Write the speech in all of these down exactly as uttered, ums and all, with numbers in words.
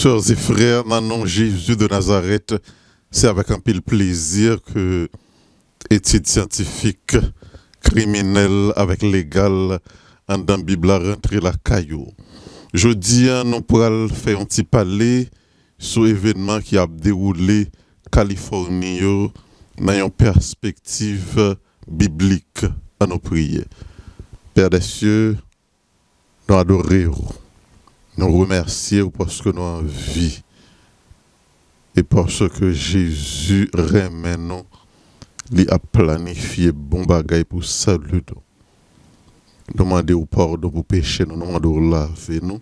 Sè e frè, nan non Jezi de Nazarèt, se avèk anpil plezi ke etid syantifik, kriminèl avèk legal anndan Bib la rantre lakay ou. Jodi a, nou pral fè yon ti pale sou evènman ki ap dewoule Kalifòni yo nan yon pèspektiv biblik. Ann nou priye. Pè dè sye, nou adore w. Nou remèsye w paske nou an vi. E paske Jezi renmen nou, li ap planifye bon bagay pou sali nou. Nou mande w padon pou peche nou, nou mande w lave nou,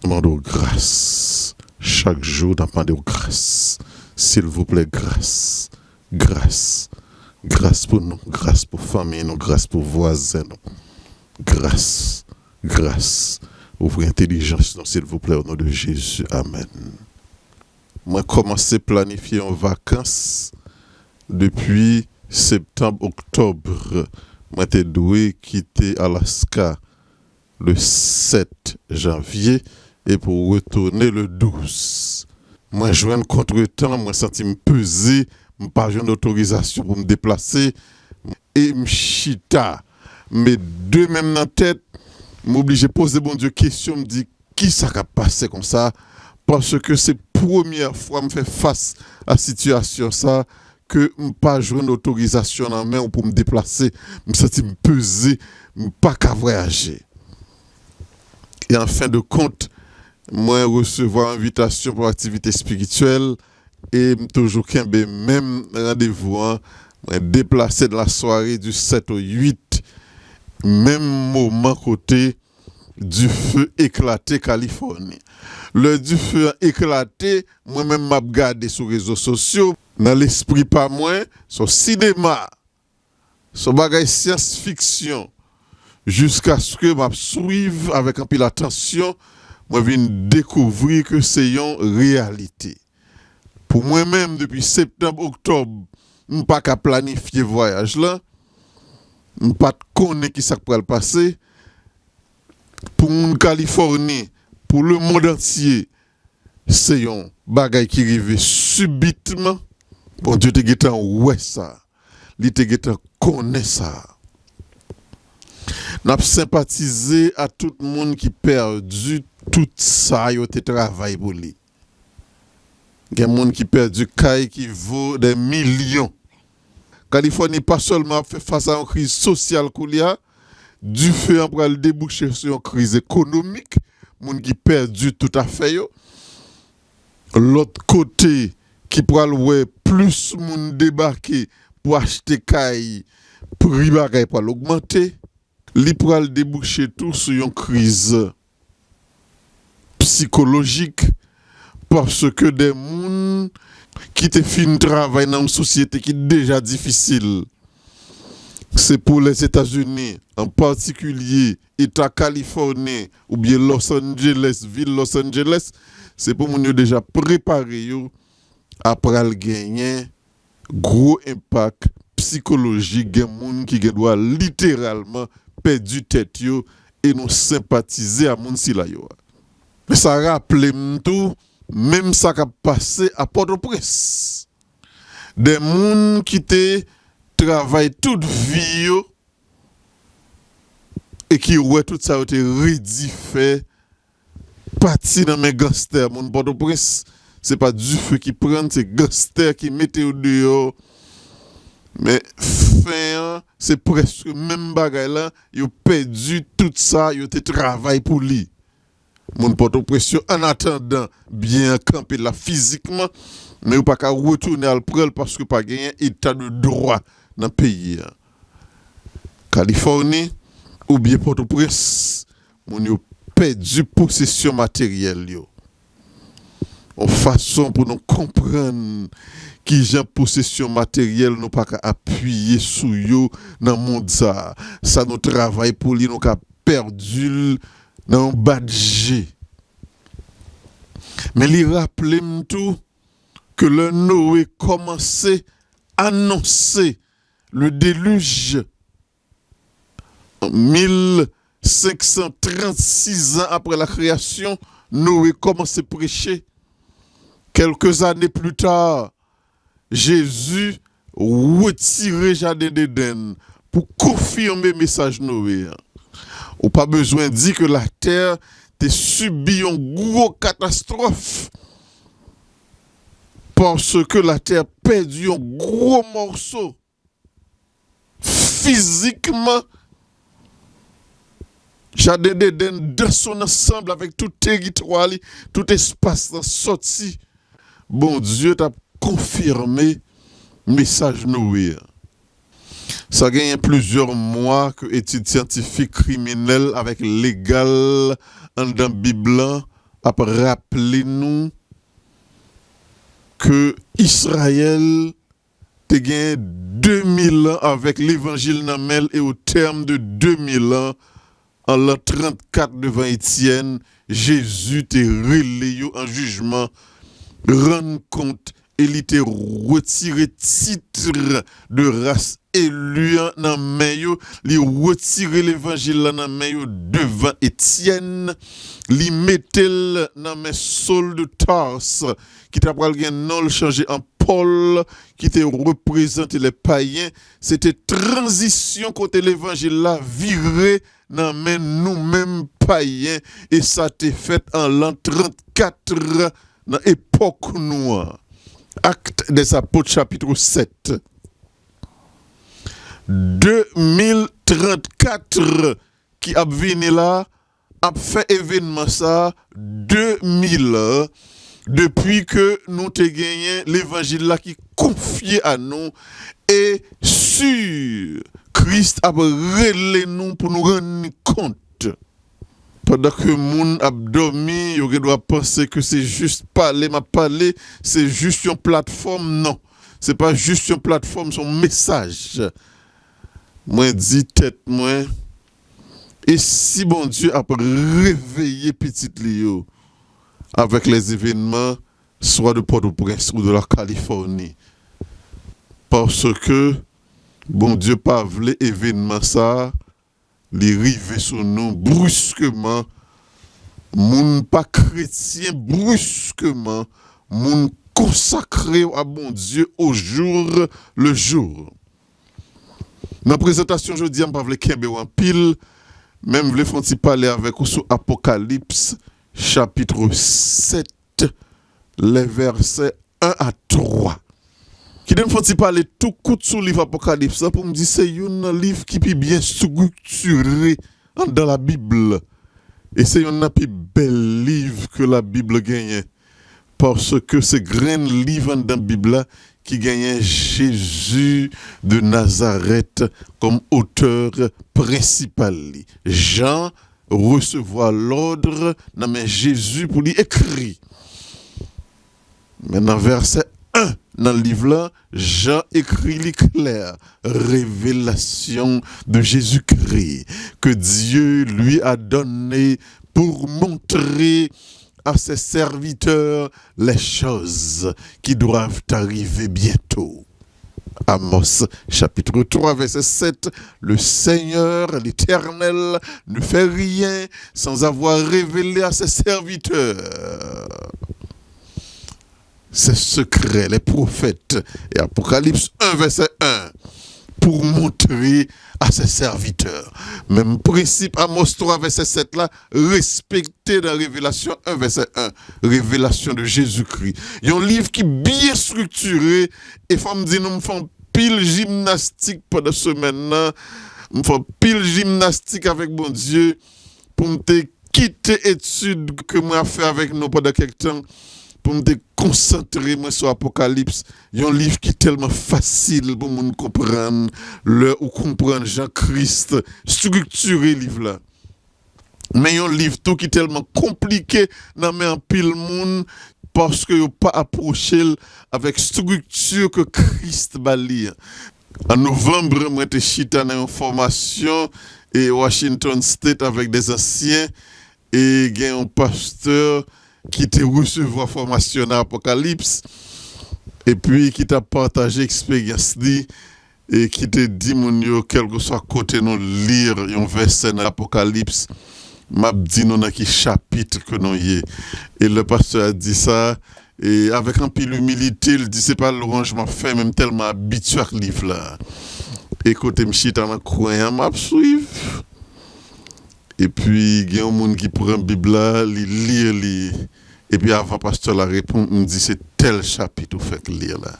nou mande w gras. Chak jou, n ap mande w gras. Silvouplè, gras. Gras. Gras pou nou, gras pou fanmi nou, gras pou vwazen nou. Gras, gras. Ouvri entèlijans nou, silvouplè, o non de Jezi. Amèn. Mwen kòmanse planifye yon vakans depi septanm, oktòb. Mwen te dwe kite Alaska le sèt janvye e pou retounen le douz. Mwen jwenn kontretan, mwen santi m peze, m pa jwenn otorizasyon pou m deplase, e m chita, m met de men m nan tèt, m oblije poze Bondye kesyon, m di, "Kisa k ap pase konsa?" Paske se premyè fwa m fè fas a sitiyasyon sa, ke m pa jwenn otorizasyon nan men w pou m deplase. M santi m peze, m pa ka vwayaje. E an fen de kont, mwen resevwa envitasyon pou aktivite espirityèl e m toujou kenbe menm randevou an. Mwen deplase nan lasware di sèt o uit, menm moman kote dife eklate Kalifòni. Lè dife an eklate, mwen menm m ap gade sou rezo sosyo, nan lespri pa mwen, se yon sinema, se yon bagay syans fiksyon. Jiskaske m ap swiv avèk anpil atansyon, mwen vin dekouvri ke se yon reyalite. Pou mwen menm, depi septanm, oktòb, m pa ka planifye vwayaj la. M pa t konnen ki sa k pral pase. Pou moun Kalifòni, pou lemonn antye, se yon bagay ki rive sibitman. Bondye te gentan wè sa. Li te gentan konnen sa. N ap senpatize a tout moun ki pèdi tout sa yo te travay pou li. Gen moun ki pèdi kay ki vo dè milyon. Kalifòni pa sèlman ap fè fas a yon kriz sosyal koulye a, dife an pral debouche sou yon kriz ekonomik, moun ki pèdi tout afè yo. Lòt kote ki pral wè plis moun debake pou achte kay, pri bagay pral ogmante. Li pral debouche tou sou yon kriz sikolojik, paske de moun ki te fin travay nan yon sosyete ki deja difisil, se pou Lèzetazini, an patikilye Eta Kalifòni oubyen Los Angeles, vil Los Angeles, se pou moun yo deja prepare yo a pral genyen gwo enpak sikolojik. Gen moun ki gen dwa literalman pèdi tèt yo, e nou senpatize a moun sila yo a. Men sa raple m tou, menm sa k ap pase a Pòtoprens. De moun ki te travay tout vi yo e ki wè tout sa yo te redi fè pati nan men ganstè. Moun Pòtoprens, se pa dife ki pran, se ganstè ki mete yo deyò. Men fen an, se prèske menm bagay la, yo pèdi tout sa yo te travay pou li. Moun Pòtoprens yo, annatandan byen an kanpe la fizikman, men yo pa ka retounen al pran l paske pa genyen eta de dwa nan peyi a. Kalifòni oubyen Pòtoprens, moun yo pèdi posesyon materyèl yo. Yon fason pou nou konprann kijan posesyon materyèl nou pa ka apiye sou yo nan mond sa a. Sa nou travay pou li, nou ka pèdi l nan yon bat je. Men li raple m tou ke lè Noe kòmanse anonse le déluge, mil senk san trannsis an apre la kreyasyon, Noe kòmanse preche. Quelques années plus tard, Jezi retire Jaden Edenn pou konfime mesaj Noe an. Ou pa bezwen di ke latè te sibi yon gwo katastwòf, paske latè pèdi yon gwo mòso fizikman. Jaden Edenn dan son ansanm avèk tout teritwa li, tout espas lan sòti. Bondye t ap konfime mesaj Noe an. Sa genyen plizyè mwa ke etid syantifik, kriminèl avèk legal anndan Bib lan ap raple nou ke Izrayèl te gen de mil an avèk levanjil nan men l, e o tèm de de mil an, an lan trannkat devan Etyèn, Jezi te rele yo an jijman, rann kont, e li te retire tit de ras eli an nan men yo, li retire levanjil la nan men yo devan Etyèn, li mete l nan men Saul de Tarse, ki ta pral gen non l chanje an Pòl, ki te reprezante lè payen. Se te tranzisyon kote levanjil la vire nan men nou menm payen, e sa te fèt an lan trannkat nan epòk nou an. Actes des Apôtres, chapitre sept. De mil trannkat ki ap vini la ap fè evènman sa a de mil an depi ke nou te genyen levanjil la ki konfye a nou, e si Kris ap rele nou pou nou rann li kont. Pandan ke moun ap dòmi, yo gendwa panse ke se jis pale m ap pale, se jis yon platfòm. Non, se pa jis yon platfòm, se yon mesaj. Mwen di tèt mwen, e si Bondye ap reveye pitit li yo avèk lèzevènman, swa de Pòtoprens ou de la Kalifòni? Paske Bondye pa vle evènman sa a, li rive sou nou briskeman. Moun pa kretyen briskeman, moun konsakre yo a Bondye au jour le jour. Nan prezantasyon jodi a, m pa vle kenbe w anpil, men m vle fè yon ti pale avèk ou sou Apokalips, chapit sèt, lè vèsè en a twa. Kite m fè yon ti pale tou kout sou liv Apokalips la pou m di se youn nan liv ki pi byen estriktire anndan Labib. E se youn nan pi bèl liv ke Labib genyen. Paske se grenn liv anndan Bib la ki genyen Jezi de Nazarèt kòm otè prensipal li. Jan resevwa lòd nan men Jezi pou li ekri. Men nan vèsè en nan liv la, Jan ekri li klè, révélation de Jésus-Christ, que Dieu lui a donné pour montrer à ses serviteurs les choses qui doivent arriver bientôt. Amos chapitre trois, verset sept, le Seigneur, l'Éternel, ne fait rien sans avoir révélé à ses serviteurs ses secrets, les prophètes. Et Apocalypse un, verset un, pour montrer à ses serviteurs. Menm prensip Amos twa, vèsè sèt la, respekte nan Revelasyon en, vèsè en, revelasyon de Jezikri. Yon liv ki byen estriktire, e fò m di nou, m fè anpil jimnastik pandan semèn nan, m fè anpil jimnastik avèk Bondye pou m te kite etid ke mwen ap fè avèk nou pandan kèk tan, pou m te konsantre mwen sou Apokalips, yon liv ki tèlman fasil pou moun konprann lè ou konprann jan Kris estriktire liv la. Men yon liv tou ki tèlman konplike nan men anpil moun, paske yo pa apwoche l avèk estrikti ke Kris ba li an. An novanm, mwen te chita nan yon fòmasyon e Washington State avèk de ansyen, e gen yon pastè ki te resevwa fòmasyon nan Apokalips, epi ki t ap pataje eksperyans li, e ki te di moun yo, kèlkeswa kote nou li yon vèsè nan Apokalips, M ap di nou nan ki chapit ke nou ye. E lè pastè a di sa, e avèk anpil imilite, l di, "Se pa lwanj m ap fè, men m tèlman abitye ak liv la." E kote m chita nan kwen an, m ap swiv. Epi gen yon moun ki pran Bib la, li li li. Epi avan pastè la reponn, m di, "Se tèl chapit ou fèk li la."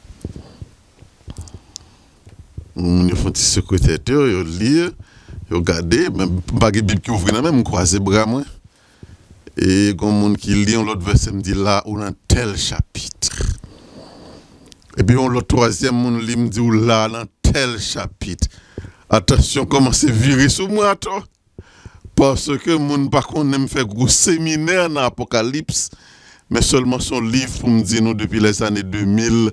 Moun yo fè yon ti sekwe tèt yo, yo li, yo gade, men m pa gen Bib ki ouvri nan men m, m kwaze bra mwen. E gen yon moun ki li yon lòt vèsè, m di, "La, ou nan tèl chapit." Epi yon lòt twazyèm moun li, m di, "Ou la, nan tèl chapit." Atansyon kòmanse vire sou mwen atò. Paske moun pa konnen m fè gwo seminè nan Apokalips, men sèlman se yon liv pou m di nou depi lèzane de mil,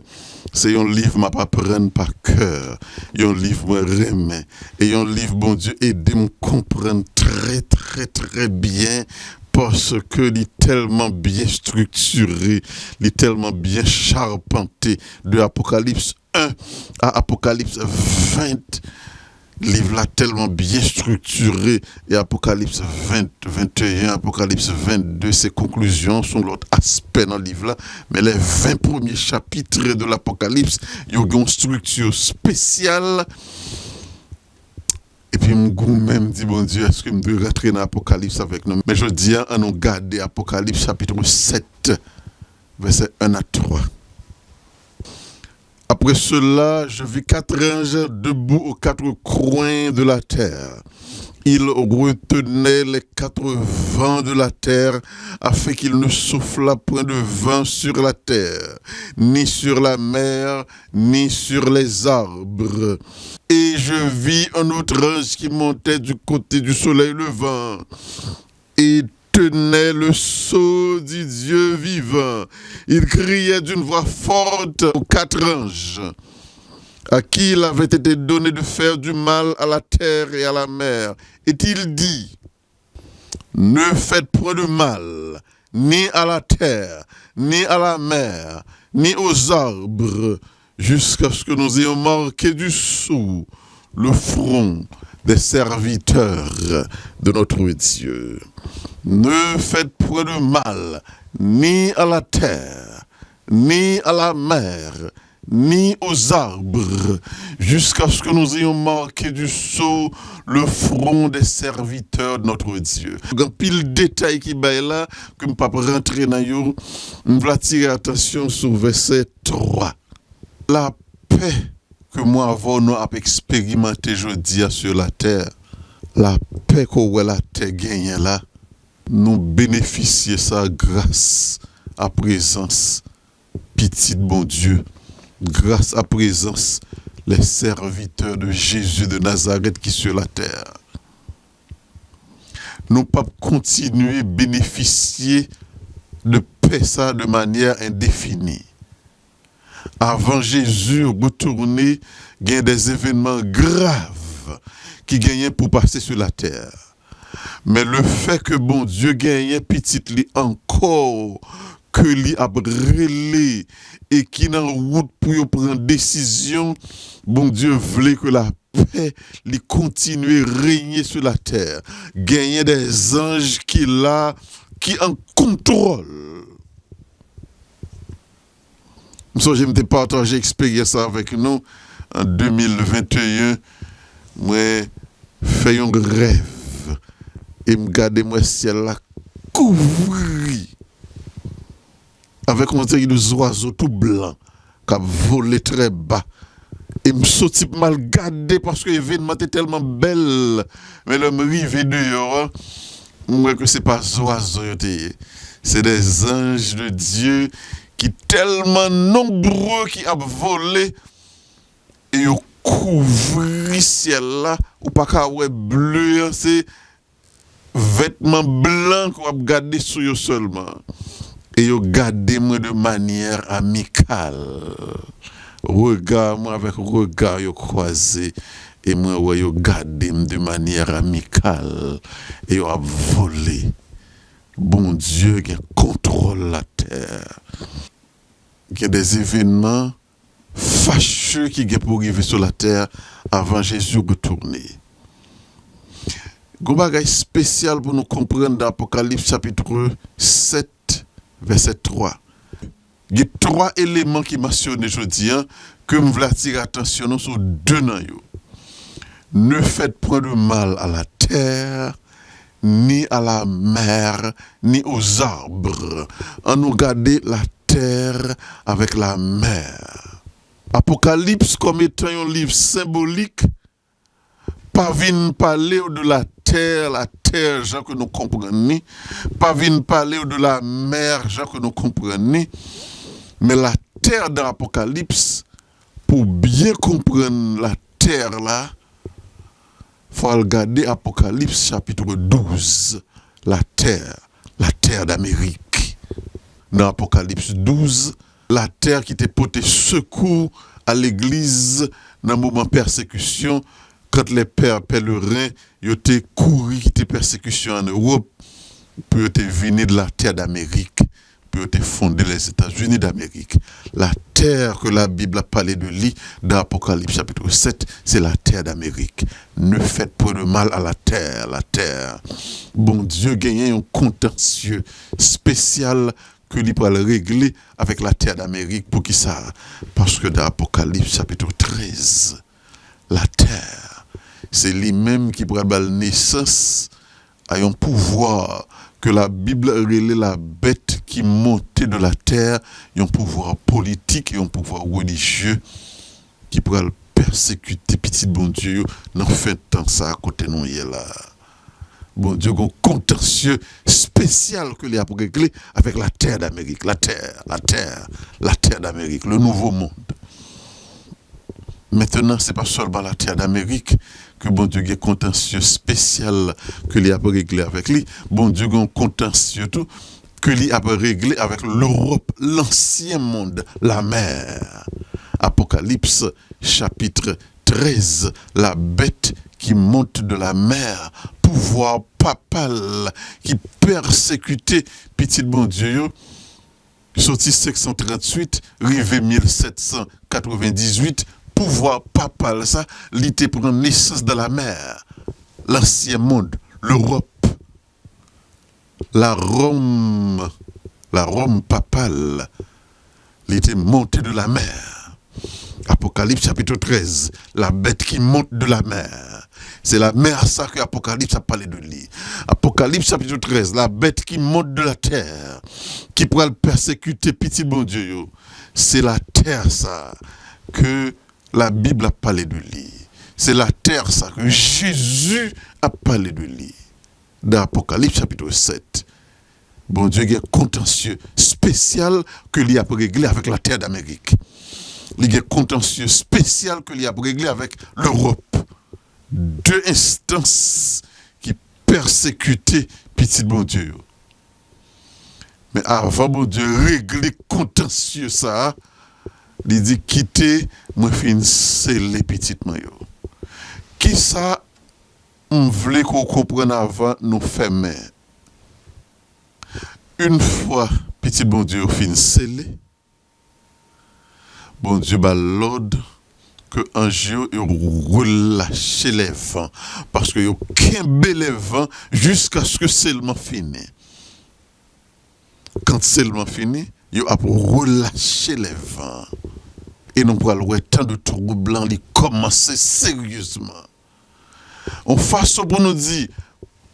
se yon liv m ap aprann pa kè, yon liv mwen renmen, e yon liv Bondye ede m konprann trè, trè, trè byen, paske li tèlman byen estriktire, li tèlman byen chapante, de Apokalips en a Apokalips ven. Liv la tèlman byen estriktire, e Apokalips ven, venteyen, Apokalips vennde, se konklizyon, se yon lòt aspè nan liv la. Men les vingt premiers chapitres de l'Apocalypse, yo gen yon estrikti espesyal. Epi m goumen, m di, "Bondye, èske m dwe rantre nan Apokalips avèk nou?" Men jodi a, ann nou gade Apokalips chapit sèt, vèsè en a twa. Après cela, je vis quatre anges debout aux quatre coins de la terre. Ils retenaient les quatre vents de la terre, afin qu'il ne soufflât point de vent sur la terre, ni sur la mer, ni sur les arbres. Et je vis un autre ange qui montait du côté du soleil levant. Et tenait le sceau du Dieu vivant. Il criait d'une voix forte aux quatre anges, à qui il avait été donné de faire du mal à la terre et à la mer. Et il dit, Ne faites point de mal, ni à la terre, ni à la mer, ni aux arbres, jusqu'à ce que nous ayons marqué du sceau le front des serviteurs de notre Dieu. Ne faites point de mal, ni à la terre, ni à la mer, ni aux arbres, jusqu'à ce que nous ayons marqué du sceau le front des serviteurs de notre Dieu. Gen anpil detay ki bay la, ke m p ap rantre nan yo. M vle atire atansyon sou vèsè twa. Lapè ke mwen avè w nou ap eksperimante jodi a sur la terre, lapè ke w wè latè genyen la, nou benefisye sa gras a prezans pitit Bondye, gras a prezans les serviteurs de Jésus de Nazareth ki sur la terre. Nou p ap kontinye benefisye de pè sa de manyè endefini. Avan Jezi retounen, gen de evènman grav ki genyen pou pase sou latè. Men lefètke Bondye genyen Pitit li ankò, ke li ap rele e ki nan wout pou yo pran desizyon, Bondye vle ke lapè li kontinye renye sou latè. Genyen de zanj ki la, ki an kontwòl. M sonje m te pataje eksperyans sa avèk nou an de mil venteyen. Mwen fè yon rèv e m gade m wè syèl la kouvri avèk yon seri de zwazo tou blan k ap vole trè ba. E m soti pou m al gade paske evènman te tèlman bèl. Men lè m rive deyò a, m wè ke se pa zwazo yo te ye. Se de zanj de Dye ki tèlman nonbre ki ap vole e yo kouvri syèl la. Ou pa ka wè ble an, se vètman blan ke w ap gade sou yo sèlman. E yo gade mwen de manyè amikal. Rega mwen avèk rega yo kwaze. E mwen wè yo gade m de manyè amikal. E yo ap vole. Bondye gen kontwòl latè. Gen de evènman fache ki gen pou rive sou latè avan Jezi retounen. Gon bagay espesyal pou nou konprann nan Apokalips chapit sèt, vèsè twa. Gen twa eleman ki mansyone jodi a ke m vle atire atansyon nou sou de nan yo. Ne faites point de mal à la terre, ni à la mer, ni aux arbres. Ann nou gade latè avèk lamè. Apokalips kòm etan yon liv senbolik, pa vin pale w de latè, latè jan ke nou konprann li, pa vin pale w de lamè jan ke nou konprann li, men latè nan Apokalips, pou w byen konprann latè la, fò w al gade Apokalips chapit douz, latè, latè d'Amerik. Nan Apokalips douz, latè ki te pote sekou a legliz nan moman pèsekisyon, quand les pères pèlerins yo te kouri kite pèsekisyon an Ewòp pou yo te vini de latè d'Amerik, pou yo te fonde Lèzetazini d'Amerik. Latè ke Labib la pale de li nan Apokalips chapit sèt, se latè d'Amerik. Ne faites point de mal à la terre, latè. Bondye genyen yon kontansye espesyal ke li pral regle avèk latè d'Amerik. Poukisa? Paske nan Apokalips chapit trèz, latè, se li menm ki pral ba l nesans a yon pouvwa ke Labib rele la bête qui monte de la terre, yon pouvwa politik, yon pouvwa relijye ki pral pèsekite pitit Bondye yo nan fen tan sa a kote nou ye la. Bondye gon kontansye espesyal ke li ap regle avèk latè d'Amerik, latè, latè, latè d'Amerik, le nouveau monde. Mentnan, se pa sèlman latè d'Amerik ke Bondye gen kontansye espesyal ke li ap regle avèk li. Bondye gen yon kontansye tou ke li ap regle avèk Lewòp, lansyen mond, lamè. Apokalips, chapit trèz, la bête qui monte de la mer, pouvwa papal ki pèsekite pitit Bondye yo, soti senk san tranntuit rive mil sèt san katrevendizuit, pouvwa papal sa, li te pran nesans dan lamè, lansyen mond, Lewòp, la Rome, la Rome papale, li te monte de la mer. Apokalips chapit trèz, la bête qui monte de la mer. Se lamè sa ke Apokalips ap pale de li. Apokalips chapit trèz, la bête qui monte de la terre, ki pral pèsekite pitit Bondye yo. Se latè sa ke Labib ap pale de li. Se latè sa ke Jezi ap pale de li. Nan Apokalips chapit sèt, Bondye gen kontansye espesyal ke li ap regle avèk latè d'Amerik. Li gen kontansye espesyal ke li ap regle avèk Lewòp. De enstans ki pèsekite pitit Bondye yo. Men avan Bondye regle kontansye sa a, li di, "Kite mwen fin sele pitit mwen yo." Kisa m vle ke w konprann avan nou fèmen? Yon fwa pitit Bondye yo fin sele, Bondye ba l lòd ke anj yo, yo relache lèvan, paske yo kenbe lèvan jiskaske sèlman fini. Kan sèlman fini, yo ap relache lèvan. E nou pral wè tan de twoub lan, li kòmanse seryezman. Yon fason pou nou di,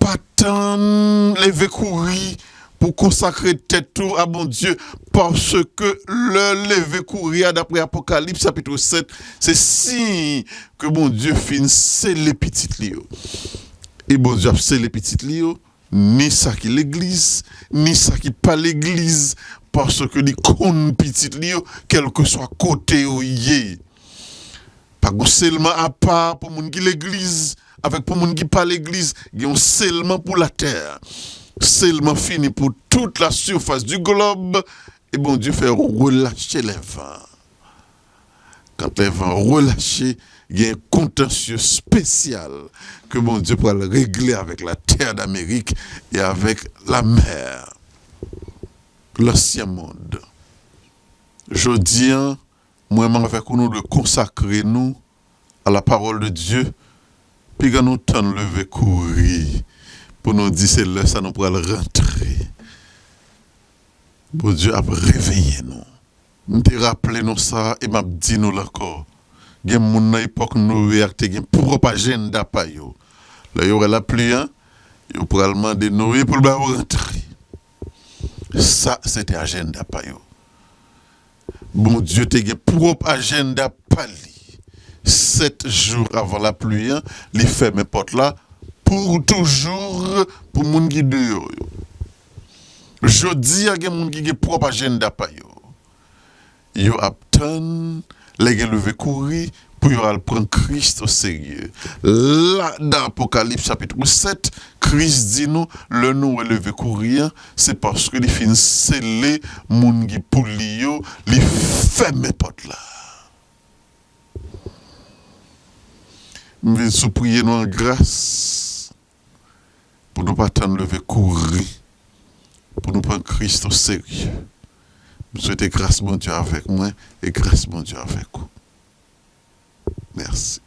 pa tann leve kouri pou konsakre tèt ou a Bondye, paske lè leve kouri a, daprè Apokalips chapit sèt, se siy ke Bondye fin sele pitit li yo. E Bondye ap sele pitit li yo, ni sa ki legliz, ni sa ki pa legliz, paske li konn pitit li yo, kèlkeswa kote yo ye. Pa gen sèlman apa pou moun ki legliz, avèk pou moun ki pa legliz, gen yon sèlman pou latè. Sèlman fini pou tout la surface du globe, e Bondye fè relache lèvan. Kan lèvan relache, gen kontansye espesyal ke Bondye pral regle avèk latè d'Amerik e avèk lamè, lansyen mond. Jodi a, mwen menm avèk ou, nou dwe konsakre nou à la parole de Dieu, Piga nou tann leve kouri pou nou di se lè sa nou pral rantre. Bondye ap reveye nou. M te raple nou sa e m ap di nou l ankò. Gen moun nan epòk Noye a ki te gen pwòp ajenda pa yo. Lè yo wè lapli a, yo pral mande Noye pou l ba yo rantre. Sa se te ajenda pa yo. Bondye te gen pwòp ajenda pa li. Sèt jou avan lapli a, li fèmen pòt la pou toujou pou moun ki deyò yo. Jodi a, gen moun ki gen pwòp ajenda pa yo. Yo ap tann lè gen leve kouri pou yo al pran Kris oserye. La, nan Apokalips chapit sèt, Kris di nou, lè nou wè leve kouri a, se paske li fin sele moun ki pou li yo, li fèmen pòt la. M vin sipliye nou an gras pou nou pa tann leve kouri, pou nou pran Kris oserye. M swete gras Bondye avèk mwen e gras Bondye avèk ou. Mèsi.